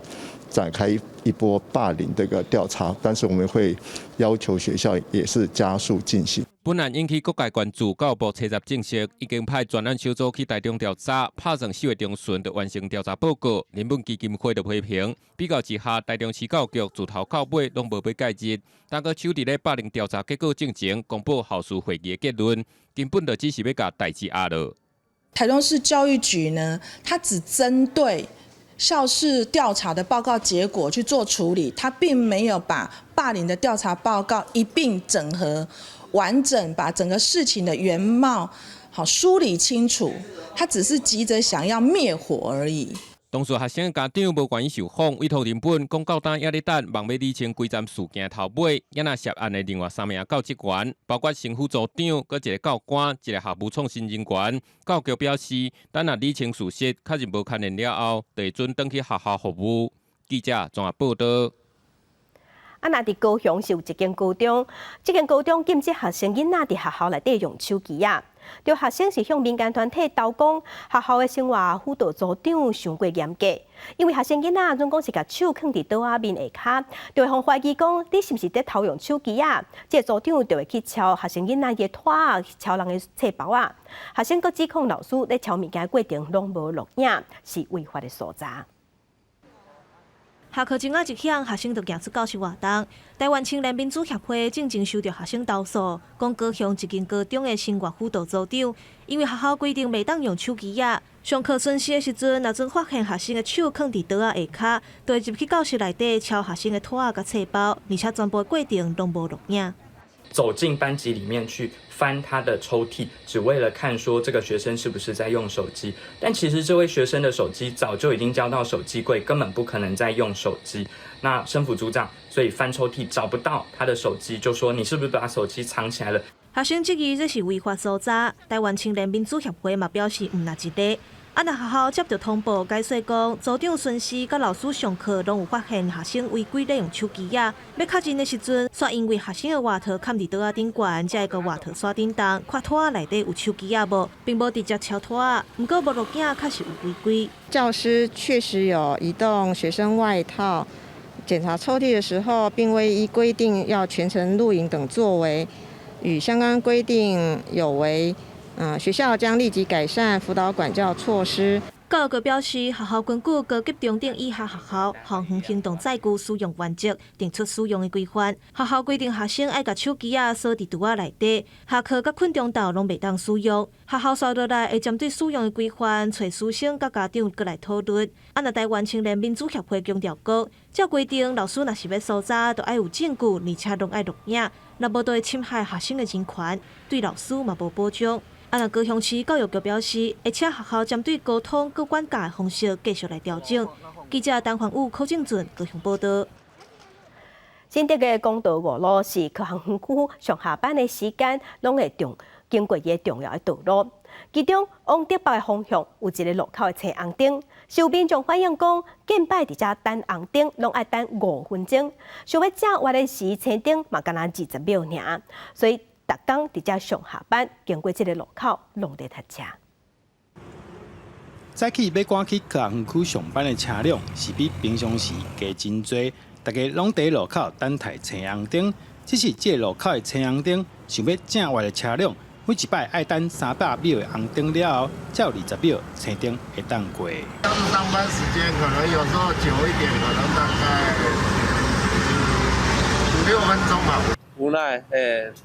展開一波霸凌這個調查，但是我們會要求學校也是加速進行。
本案引起各界關注，教育部初十證實，已經派專案小組去台中調查，拍算4月中旬就完成調查報告。人本基金會就批評，比較之下，台中市教育局自頭到尾攏無欲介入，但閣手佇咧霸凌調查結果進前公布校事會議的結論，根本就只是欲共代誌壓落。
台中市教育局呢，它只針對校事調查的報告結果去做處理，它並沒有把霸凌的調查報告一併整合完整，把整個事情的原貌好梳理清楚。他只是急着想要滅火而已。
當事學生家長無願意受訪，委託人本講到今猶咧等，望欲理清規站事件頭尾。也若涉案的另外三名教職員，包括乘輔組長、閣一個教官、一個校務創新人員。教育局表示，等若理清事實，確認無牽連了後，就會準轉去學校服務。記者綜合報道。
啊，若佇高雄是有一間高中，這間高中禁止學生囡仔佇學校內底用手機仔。著學生是向民間團體投講，學校的生活輔導組長傷過嚴格，因為學生囡仔總講是共手囥佇桌仔面下跤，就會予懷疑講你是毋是佇偷用手機仔？這個組長就會去抄學生囡仔的拖仔，抄人的冊包仔。學生閣指控老師咧抄物件過程攏無錄影，是違法的所在。
下課鐘仔一響，學生就行出教室活動。台灣青年民主協會進前收著學生投訴，講高雄一間高中的生活輔導組長，因為學校規定袂當用手機仔，上課巡視的時陣，若準發現學生的手囥佇桌仔下跤，就會入去教室內底抄學生的拖仔佮冊包，而且全部過程攏無錄影。
走進班級裡面去翻他的抽屜，只為了看說這個學生是不是在用手機。但其實這位學生的手機早就已經交到手機櫃，根本不可能再用手機。那生輔組長所以翻抽屜找不到他的手機，就說你是不是把手機藏起來了？
學生質疑這是違法搜查。台灣青年民主協會嘛表示毋若一個。啊！若學校接著通報，解釋講，組長巡視佮老師上課，攏有發現學生違規咧用手機仔。欲確認的時陣，煞因為學生的外套崁佇桌仔頂懸，才會共外套徙頂動，看拖仔內底有手機仔無，並無直接抄拖仔。毋過無錄影確實有違規。
教師確實有移動學生外套，檢查抽屜的時候，並未依規定要全程錄影等作為，與相關規定有違。學校將立即改善輔導管教措施。
教育局表示，學校根據高級中等以下學校校園行動載具使用原則，定出使用的規範。學校規定學生愛共手機仔鎖佇櫥仔內底，下課佮睏中晝攏袂當使用。學校紲落來會針對使用的規範，揣師生佮家長閣來討論。啊，若台灣青年民主協會強調講，照規定，老師若是欲搜查，就愛有證據，而且攏愛錄影，若無就會侵害學生的人權，對老師嘛無保障。啊！若高雄市教育局表示，會請學校針對溝通佮管教的方式繼續來調整。記者陳環武、柯正俊高雄報道。
新竹的公道五路是科學園區上下班的時間，攏會重經過伊个重要的道路。其中往竹北的方向有一个路口的青紅燈，有民眾反映講，近擺佇遮等紅燈攏愛等5分鐘，想欲正彎的時，青燈嘛干焦20秒爾，所以逐工佇遮上下班經過這个路口，攏佇塞車。
早起欲趕去科學園區上班的車輛是比平常時加真濟，大家攏佇路口等待青紅燈。只是這个路口的青紅燈，想欲正彎的車輛，每一擺愛等300秒的紅燈了後，才有20秒青燈會當過。
要是上班時間，可能有時候久一點，可能大概5、6分鐘吧。
無奈，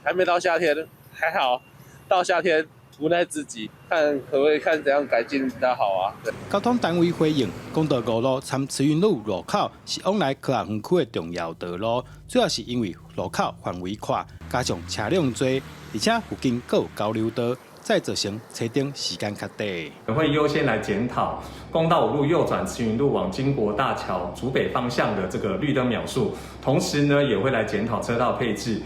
還沒到夏天，還好，到夏天
無奈自己，看可不可以看怎樣改進比較好啊。
交通單位回應，公道五路參慈雲路路口是往來科學園區的重要道路，主要是因為路口範圍闊，加上車輛多，而且附近閣有交流道，再造成車燈時間較短。
會優先來檢討公道五路右轉慈雲路往經國大橋竹北方向的這個綠燈秒數，同時呢，也會來檢討車道配置。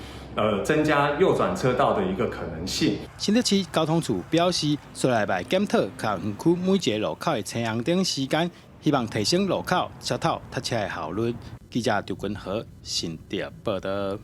增加右轉車道的一個可能性。
新竹市交通處表示，紲來欲檢討科學園區每一個路口的青紅燈時間，希望提升路口車頭塞車的效率。記者張君和新竹報道。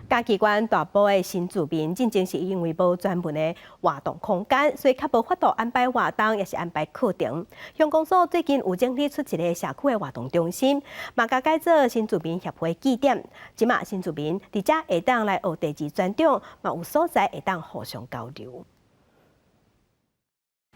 嘉義縣大埔的新住民，進前是因為無專門的活動空間，所以較無法度安排活動，抑是安排課程。鄉公所最近有整理出一个社區的活動中心，嘛共改做新住民協會據點。這馬新住民佇遮會當來學第二專長，嘛有所在會當互相交流。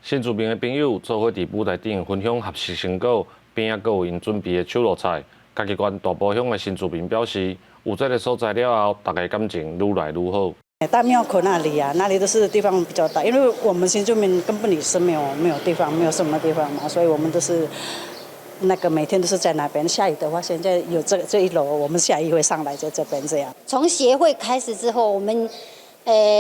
新住民的朋友做伙佇舞台頂分享學習成果，邊仔閣有𪜶準備的手路菜。嘉義縣大埔鄉的新住民表示，有這个所在了後，大家感情愈來愈好。
大廟口那裡啊，那裡都是地方比較大，因為我們新住民根本也是沒有地方，沒有什麼地方嘛，所以我們都是那個每天都是在那邊。下雨的話，現在有這一樓，我們下雨會上來在這邊這樣。
從協會開始之後，我們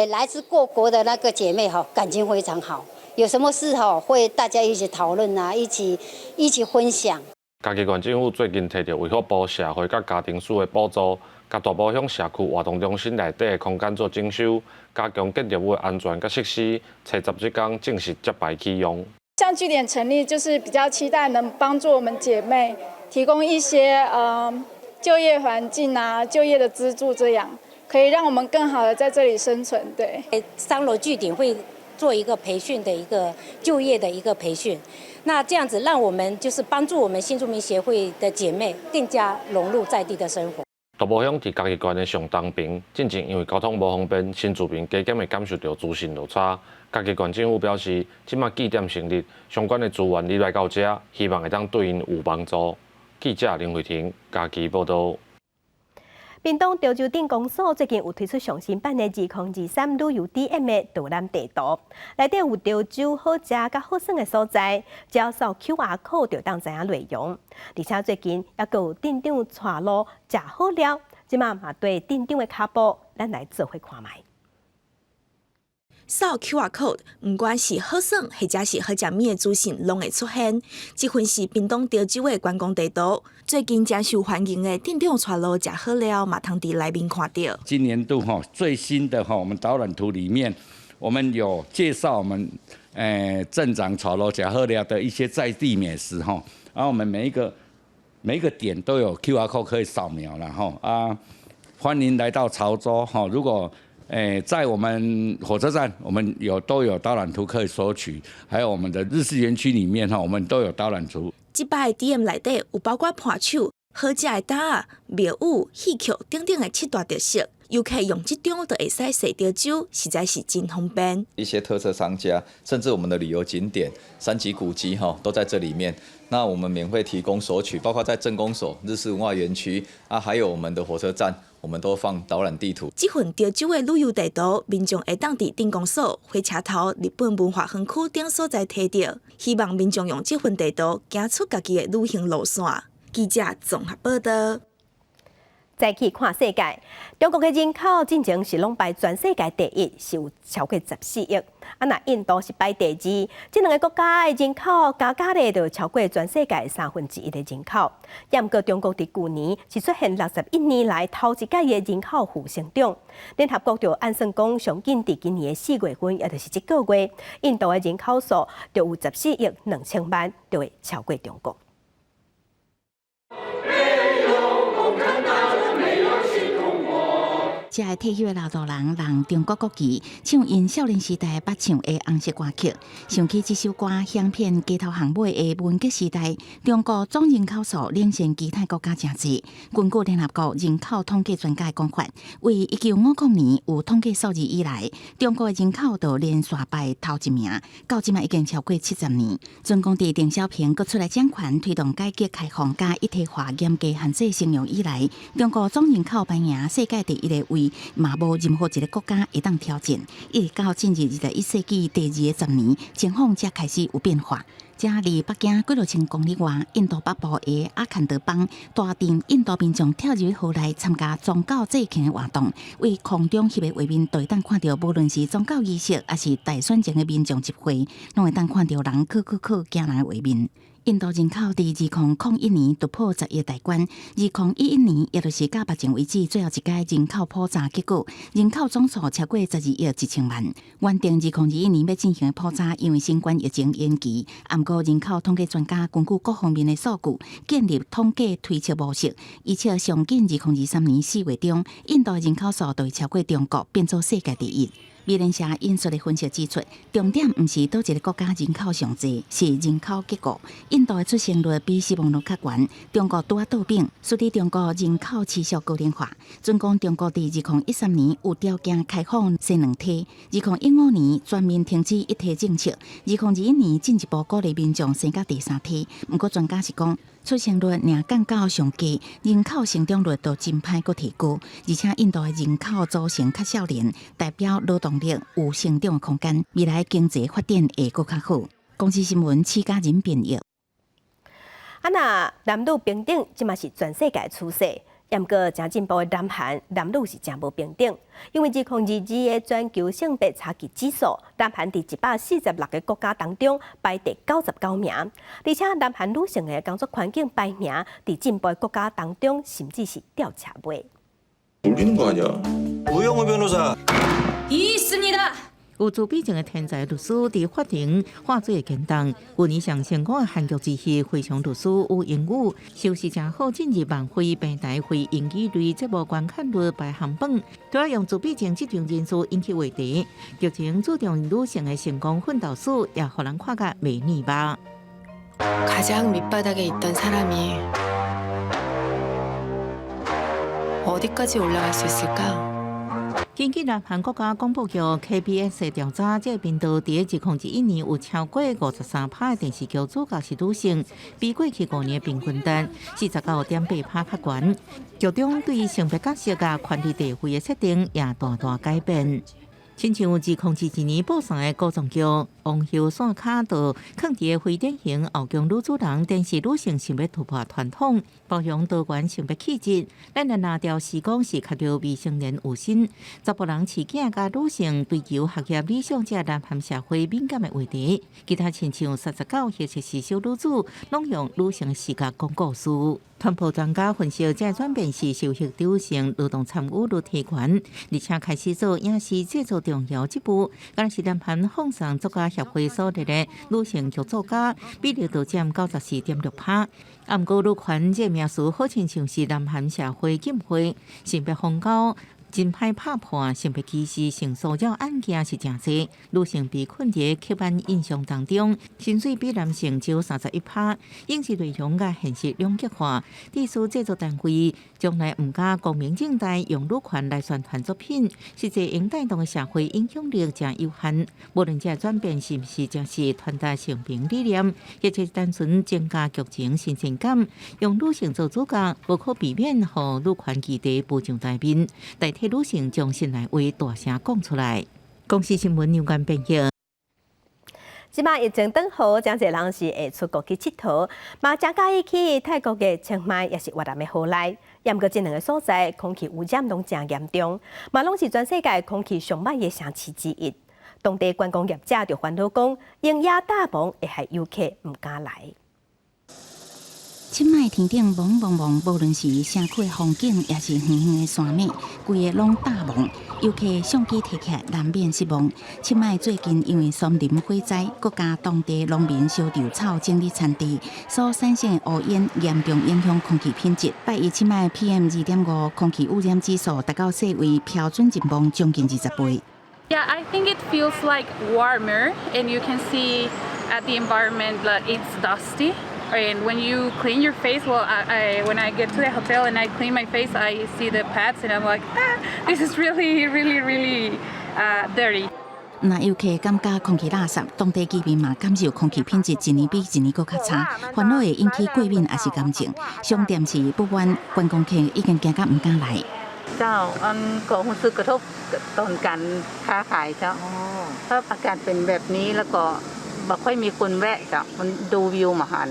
來自各國的那個姐妹哈，感情非常好，有什麼事哈會大家一起討論啊，一起分享。
嘉義縣政府最近提著衛福部社會佮家庭署的補助，共大埔鄉社區活動中心內底的空間做整修，加強建築物的安全佮設施，初十這工正式揭牌啟用。
像據點成立，就是比較期待能幫助我們姐妹提供一些就業環境啊、就業的資助，這樣可以讓我們更好的在這裡生存。對，
三樓據點會做一個培訓的一個就業的一個培訓，那這樣子讓我們就是幫助我們新住民協會的姐妹更加融入在地的生活。
大埔鄉佇嘉義縣的上東爿，進前因為交通無方便，新住民加減會感受著資訊落差。嘉義縣政府表示，這馬據點成立，相關的資源入來到遮，希望會當對𪜶有幫助。記者林慧婷嘉義報道。
屏東潮州鎮公所最近有推出上新版的2023旅遊 DM 的導覽地圖，內底有潮州好食佮好耍的所在，只要掃 QR code 就當知影內容。而且最近猶閣有鎮長帶路食好料，這馬嘛綴鎮長的跤步，咱來做伙看覓。
掃 QR code，毋管是好耍或者是好食物的資訊，攏會出現。這份是屏東潮州的觀光地圖，最近誠受歡迎的鎮長帶路食好料，嘛通佇內面看著。
今年度哈最新的哈，我們導覽圖裡面，我們有介紹我們鎮長帶路食好料的一些在地美食哈，然後我們每一個點都有 QR code 可以掃描了哈啊，歡迎來到潮州哈，如果在我們火車站，我們都有導覽圖可以索取，還有我們的日式園區裡面哈，我們都有導覽圖。
這擺 DM 內底有包括伴手、好食的擔仔、廟宇、戲曲等等的七大特色，遊客用這張就會使踅潮州，實在是真方便。
一些特色商家，甚至我們的旅遊景點、三級古蹟哈，都在這裡面。那我們免費提供索取，包括在鎮公所、日式文化園區啊，還有我們的火車站。我們都放導覽地圖。
這份潮州的旅遊地圖，民眾會當佇鎮公所、火車頭、日本文化園區等所在提著，希望民眾用這份地圖行出家己的旅行路線。記者綜合報道。
再去看世界，中國的人口進前是攏排全世界第一，是有超過14億。啊，若印度是排第二，這兩个國家的人口加加咧就超過全世界1/3的人口。毋過中國佇舊年是出現61年來頭一擺的人口負成長。聯合國就按算講，上緊佇今年的4月份，也就是這个月，印度的人口數就有14億2千萬，就會超過中國。
沒有共產黨，沒有新中國。
這个退休的老大人，讓中國國旗唱𪜶少年時代捌唱的紅色歌曲，想起這首歌響遍街頭巷尾的文革時代，中國總人口數領先其他國家誠濟。根據聯合國人口統計專家的講法，為1950年有統計數字以來，中國的人口就連續排頭一名，到這馬已經超過70年。準講佇鄧小平閣出來掌權推動改革開放佮一體化嚴格限制生育以來，中國總人口排名世界第一的位。位，嘛無任何一个國家會當挑戰。一直到進入21世紀第二个十年，情況才開始有變化。這離北京幾落千公里外，印度北部的阿坎德邦大鎮，印度民眾跳入河內參加宗教祭慶的活動，佇空中翕的畫面都會當看著，無論是宗教儀式，抑是大選前的民眾集會，攏會當看著人去去去驚人的畫面。印度人口佇2001年突破10億大關，2011年，也就是到目前為止最後一屆人口普查結果，人口總數超過12億1千萬。原定2021年欲進行的普查，因為新冠疫情延期。毋過人口統計專家根據各方面的數據，建立統計推測模式，預測上緊2023年4月中，印度人口數就會超過中國，變做世界第一。美聯社引述的分析指出，重點毋是佗一个國家人口上濟，是人口結構。印度的出生率比死亡率較懸，中國拄仔倒反，使得中國人口持續高齡化。準講中國佇2013年有條件開放生兩胎，2015年全面停止一胎政策，2021年進一步鼓勵民眾生到第三胎。毋過專家是講，出生率若降到上低，人口成長率就真歹閣提高。而且印度的人口組成較少年，代表勞動力有成長的空間，未來經濟發展會閣較好。公視新聞，施嘉仁編譯。
啊，若男女平等，這嘛是全世界趨勢。毋過誠進步的南韓，男女是誠無平等，因為2022的全球性別差距指數，南韓佇146個國家當中排第99名，而且南韓女性的工作環境排名，佇進步的國家當中，甚至是吊車尾。
울리는 거 아니야? 우영우 변호사.
있습니다.
有自閉症的天才律師佇法庭化做簡單。去年上成功的韓劇之戲《非常律師禹英禑》，收視誠好，進入網飛平台非英語類節目觀看率排行榜。主要用自閉症這種人數引起話題，劇情注重女性的成功奮鬥史，也予人看甲袂膩吧。
가장 밑바닥에 있던 사람이 어디까지 올라갈 수 있을까?
根據南韓國家廣播局 KBS 調查，這個頻道佇2021年有超過53趴的電視劇主角是女性，比過去5年平均值49.8趴較懸。劇中對性別角色佮權力地位的設定也大大改變。親像2022年播送的古裝劇《王后傘跤》，就囥佇個非典型後宮女主人，展示女性想欲突破傳統，包容多元性別氣質。咱來拿掉時光是較著未成年有身，查埔人飼囝佮女性追求學業理想，這南韓社會敏感的話題。其他親像39或者是小女子，攏用女性視角講故事。傳播專家分析，這轉變是受惠女性勞動參與率提懸，而且開始做影視製作重要一步。敢若是南韓放送作家協會所列的女性劇作家比例就佔94.6趴。啊，毋過女權這名詞好親像是南韓社會禁忌，性別鴻溝真歹拍破，性別歧視、性騷擾案件是誠濟。女性被困佇刻板印象當中，薪水比男性少31趴。影視內容佮現實兩極化，致使製作單位將來毋敢光明正大用女權來宣傳作品，實際應帶動的社會影響力誠有限。無論這轉變是毋是正是傳達性平理念，或者單純增加劇情新鮮感，用女性做主角，無可避免予女權議題浮上台面，代替女性將心內話大聲講出來。公視新聞劉冠編譯。
這擺疫情轉好，誠濟人是會出國去𨑨迌，嘛誠佮意去泰國的清邁，抑是越南的河內。毋過這兩个所在空氣污染攏誠嚴重，嘛攏是全世界空氣上䆀的城市之一。當地觀光業者就煩惱講，煙靄罩霧會害遊客毋敢來。
清邁天頂濛濛濛，無論是城區的風景，抑是遠遠的山脈，規个攏罩霧。遊客相機提起來，難免失望。清邁最近因為森林火災，閣加當地農民燒稻草整理田地，所產生的烏煙嚴重影響空氣品質。拜一清邁 PM 2.5空氣污染指數達到世衛標準值望將近20倍。
Yeah, I think it feels like warmer, and you can see at the environment that it's dusty. And when you clean your face, well, when I get to the hotel and I clean my face, I see the pads and I'm like, ah, this is really, really, really dirty.
毋但遊客感覺空氣垃圾，當地居民嘛感受空氣品質一年比一年閣較差，煩惱會引起過敏抑是癌症。重點是不滿觀光客已經驚甲毋敢來。
เจ้าอันก็รู้สึกกระทบตอนการค้าขายเจ้าถ้าอากาศเป็นแบบนี้แล้วก็บ่ค่อยมีคนแวะเจ้ามันดูวิวมาหัน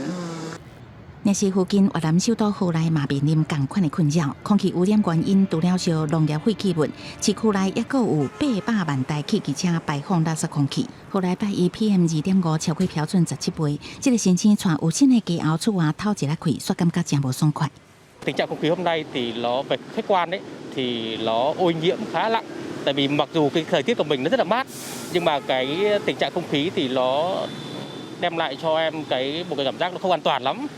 若是附近越南首都河內嘛面臨仝款的困擾，空氣污染原因除了燒農業廢棄物，市區內猶閣有800萬台汽機車排放垃圾空氣。河內拜一 PM 2.5超過標準17倍，這个申請帶有新的雞喉出外透一下氣，煞感覺誠無爽快。
Tình trạng không khí hôm nay thì nó về khách quan đấy thì nó ô nhiễm khá nặng. Tại vì mặc dù cái thời tiết của mình nó rất là mát, nhưng mà cái tình trạng không khí thì nó đem lại cho em cái một cái cảm giác nó không an toàn lắm.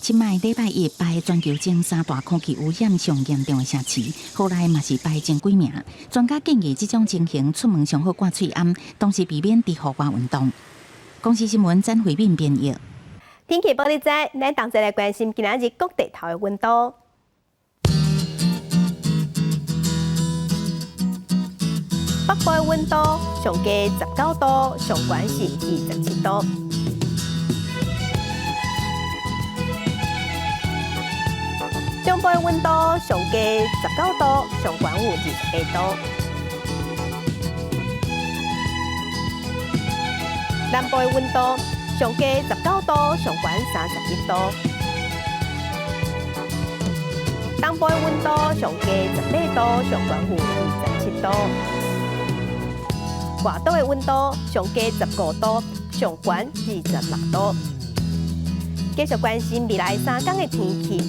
這擺禮拜一排全球前三大空氣污染上嚴重的城市，河內嘛是排前幾名。專家建議這種情形出門上好掛喙罨，同時避免佇戶外運動。公視新聞曾慧敏編譯。
天氣報你知，咱同齊來關心今仔日各地頭的溫度。北部的溫度上低19度，上懸是27度。中部的溫度上低19度，上懸有28度。南部的溫度上低19度，上懸31度。東部的溫度上低18度，上懸有27度。外島的溫度上低15度，上懸26度。繼續關心未來3天的天氣。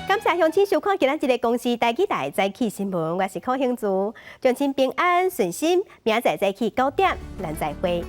感謝鄉親收看今仔日的公視台語台早起新聞，我是柯興珠，祝親平安順心，明仔載早起9點，咱再會。